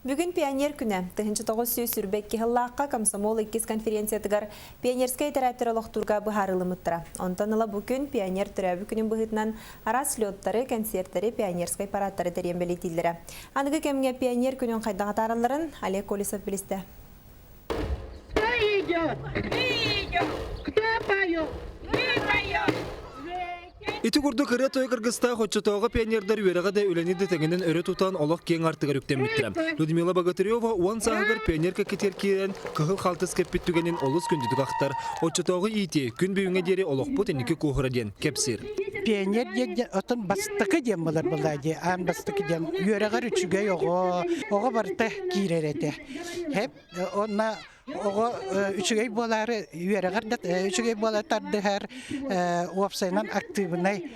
Бүгүн Пионер күнэ. 1922 сыллаахха комсомол иккис конференциятыгар пионерскай этэрээттэр олохтуурга быһаарылыммыттара. Онтон ыла бу күн пионер төрөөбүт күнүн быһыытынан араас слетторы, концертэри, пионерскай парадтары тэрийэн бэлиэтииллэрэ. Аныгы кэмҥэ пионер күнүн хайдах атааралларын Олег Колесов билистэ. Кто идет? Мы идем. Кто поет? Мы поем. Ити курдук ырыа-тойук кыргыстаах оччотооҕу пионердар үөрэҕи да үлэни да тэҥинэн өрө тутан олох киэҥ артыгар үктэммиттэрэ. Людмила Богатырева уон сааһыгар пионер кэккэтигэр киирэн кыһыл халтыс кэппит түгэнин олус күндүтүк ахтар. Оччотооҕу иитии күн бүгүҥҥэ диэри олохпут инники куоһура диэн кэпсиир. Пионер диэн оттон бастакы диэн буолар буолаа дии. Аан бастакы диэн үөрэҕэр үчүгэй оҕо, оҕо барыта киирэр этэ. Хэп онно оҕо үчүгэй буолаары үөрэҕэр да үчүгэй буола тардыһар уопсайынан актыыбынай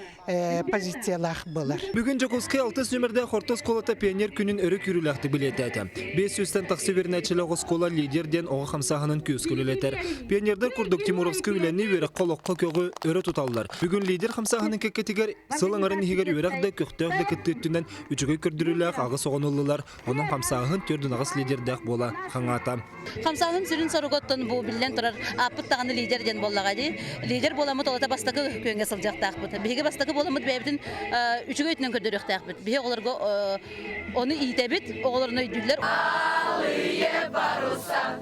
позициялаах буолар. Бүгүн Дьокуускай алтыс нүмердээх орто оскуолата пионер күнүн өрө күүрүүлээхтик бэлиэтээтэ. 500-тэн тахса үөрэнээччилээх оскуола лидер диэн оҕо хамсааһынын күүскэ үлэлэтэр. Пионердар курдук Тимуровскай үлэни үөрэххэ олоххо көҕү өрө туталлар. Бүгүн лидер хамсааһынын кэккэтигэр сыл аҥарын иһигэр үөрэх да көхтөөх да кыттыы өттүнэн үчүгэй көрдөрүүлээх аҕыс оҕону ыллылар. Онон хамсааһын төрдүн лидердээх буола хаҥаата. Хамсааһын сүрүн соругуттан бу биллэн турар ааппыт даҕаны лидер диэн буоллаҕа дии. Лидер буоламмыт олото бастакы күөҥҥэ сылдьыахтаахпыт. Биһиги бастакы буоламмыт бэйэбитин үчүгэй өттүнэн көрдөрүөхтээхпит. Биһи оҕолорго ону иитэбит, оҕолорун өйдүүллэр. Алые паруса,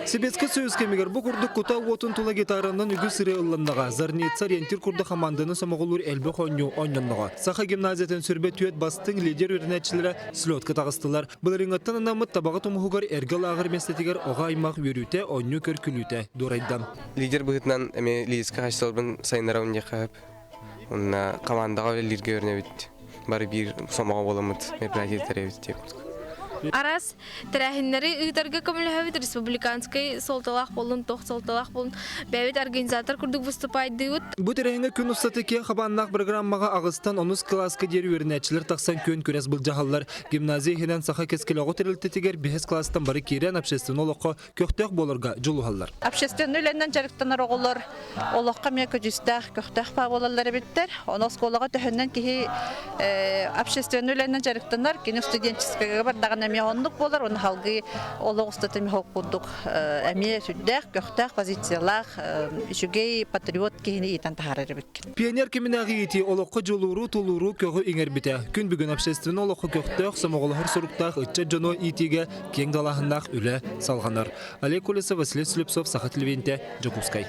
Советскай Союз кэмигэр бу курдук кута уотун тула гитаранан үгүс ырыа ылланнаҕа, Зарница ориентир курдук хамаанданы сомоҕолуур элбэх оонньуу оонньонноҕо. Саха гимназиятын сүрбэ түөрт бастыҥ лидер үөрэнээччилэрэ слетка таҕыстылар. Былырыыҥҥыттан анаммыт Табаҕа тумуһугар эргэ лааҕыр миэстэтигэр оҕо аймах үөрүүтэ, оонньуу көр-күлүүтэ дуорайда. Лидер быһыытынан эмиэ лидерскэй хаачыстыбаларбын сайыннарабын диэххэ сөп. Уонна командаҕа үлэлииргэ үөрэнэбит. Бары биир сомоҕо буоламмыт мероприятие тэрийэбит диэбит. Араас Тэрээһиннэри ыытарга көмөлөһөбүт, республиканскай суолталаах буоллун, туох суолталаах буоллун, бэйэбит организатор курдук выступайдыыбыт. Бу тэрээһиҥҥэ күн устата киэҥ хабааннаах программаҕа аҕыстан онус кылааска диэри үөрэнээччилэр тахсан күөн күрэс былдьаһаллар. Гимназия иһинэн Саха кэскилэ оҕо тэрилтэтигэр биэс кылаастан бары киирэн общественнай олоххо көхтөөх буоларга дьулуһаллар. Общественнай үлэнэн дьарыктанар оҕолор олоххо эмиэ көдьүүстээх, көхтөөх баа буолаллар эбиттэр. Ону оскуолаҕа төһөннөн киһи общественнай үлэнэн дьарыктанар, кини студенческайга бардаҕына эмиэ оннук буолар, уонна салгыы олох устата эмиэ ол курдук эмиэ сүрдээх көхтөөх позициялаах, үчүгэй патриот киһини иитэн таһаарар эбиккин. Пионер кэминээҕи иитии олоххо дьулууру, тулууру, көҕү иҥэрбитэ. Күн бүгүн общественнай олоххо көхтөөх, сомоҕолоһор соруктаах ыччат дьону иитиигэ киэҥ далааһыннаах үлэ салҕанар. Олег Колесов, Василий Слепцов, Саха телевидениетэ, Дьокуускай.